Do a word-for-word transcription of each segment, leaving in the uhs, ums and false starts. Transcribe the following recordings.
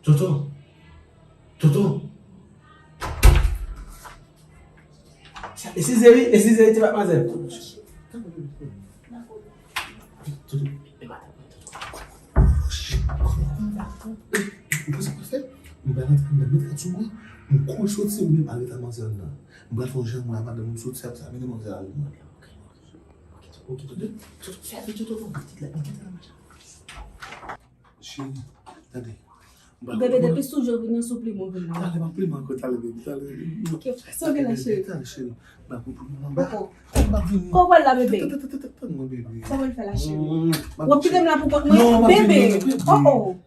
Toto. Toto. Eskize wi, eskize wi, ti madmwazèl. Toto, e maten, Toto. Ou konn sa m ap fè? M pral rantre anndan, met rad sou mwen. M kouri soti, ou menm al ret ak manzè nan. M pral fè yon jan mwen ak madanm m soti, ap sa mennen manzè la ret mwen. Ok, ok, ok, ok. Toto, Toto, fè atann, Toto, non, pitit la, pitit la, machin. Cheri, tande. Bebe, depi sou je w vin nan sou plim ou vin nan. Talè, m ap plim ankò, talè, baby, talè, baby. Ok, sa w gen la, cheri? Talè, cheri. M ap plim anba. M ap vini. Kòman w pral la, bebe? Tann mwen, baby. Sa w pral fè la, cheri? W ap kite m la pou kont mwen, bebe? Oh, oh.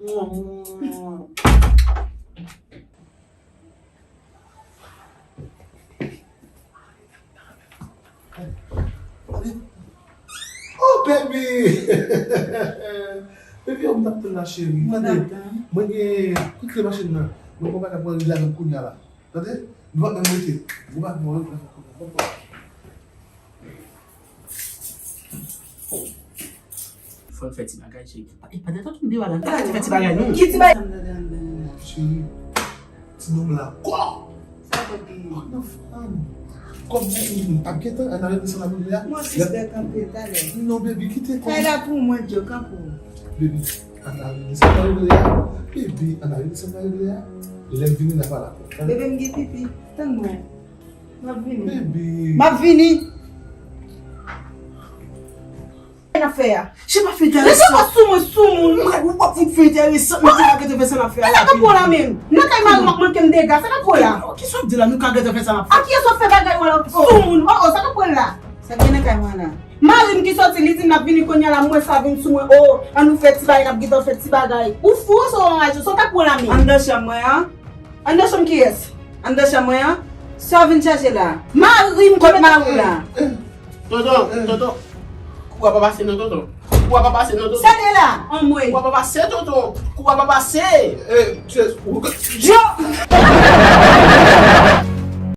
Oh, baby! Baby, oh, m t ap tann la, cheri. Mwen gen, mwen gen, kote kle machin nan? Mwen gen yon bagay pou regle avè m kounye a la. Tande? Nou p ap menm rete. Nou p ap menm rete. Fò n fè ti bagay, cheri. E pa detan tou m deyò la. Ala ti fè ti bagay, non. Ki ti bagay? Cheri, ti nonm la kò. Sa kòb gen? Kòb nan fanm. Kòb nan fanm. Ap gentan, ann al regle sa n ap regle a. Mwen sispèk anpil, talè. Non, baby, kite kòb. Kay la pou mwen, Djo, kanpe w. Baby, ann al regle sa n ap regle a. Baby, ann al regle sa n ap regle a. Lè m vini, n a pale ankò. Bebe, m gen pipi. Tann mwen. M ap vini. Baby. M ap vini. Sa n ap fè a? Se pa fè enteresan. Rete pa sou mwen, sou moun. Mwen, ou pa fout fè enteresan, men nou ka gentan fè sa n ap fè a. Sa k ap pran la menm? Nan kay mari m ap manke m dega, sa k ap pran la? Ki sa w ap di la, nou ka gentan fè sa n ap fè? A kiyès w ap fè bagay ou la? Sou moun. Oh, oh, sa k ap pran la? Sa k gen nan kay mwen la? Mari m ki soti, li di m l ap vini kounye a la, m wè sa vin sou mwen. Oh, ann nou fè ti bagay, n ap gentan fè ti bagay. Ou fou, ou se anraje, sa w t ap pran la menm? Anndan chanm mwen an? Anndan chanm kiyès? Anndan chanm mwen an? Sa w vin chache la? Mari m ki mete m la. Tonton, tonton, kou a pa pase non, tonton. Kou a pa pase non, tonton. Sa de la? Anmwey. Kou a pa pase, tonton. Kou a pa pase. Yo!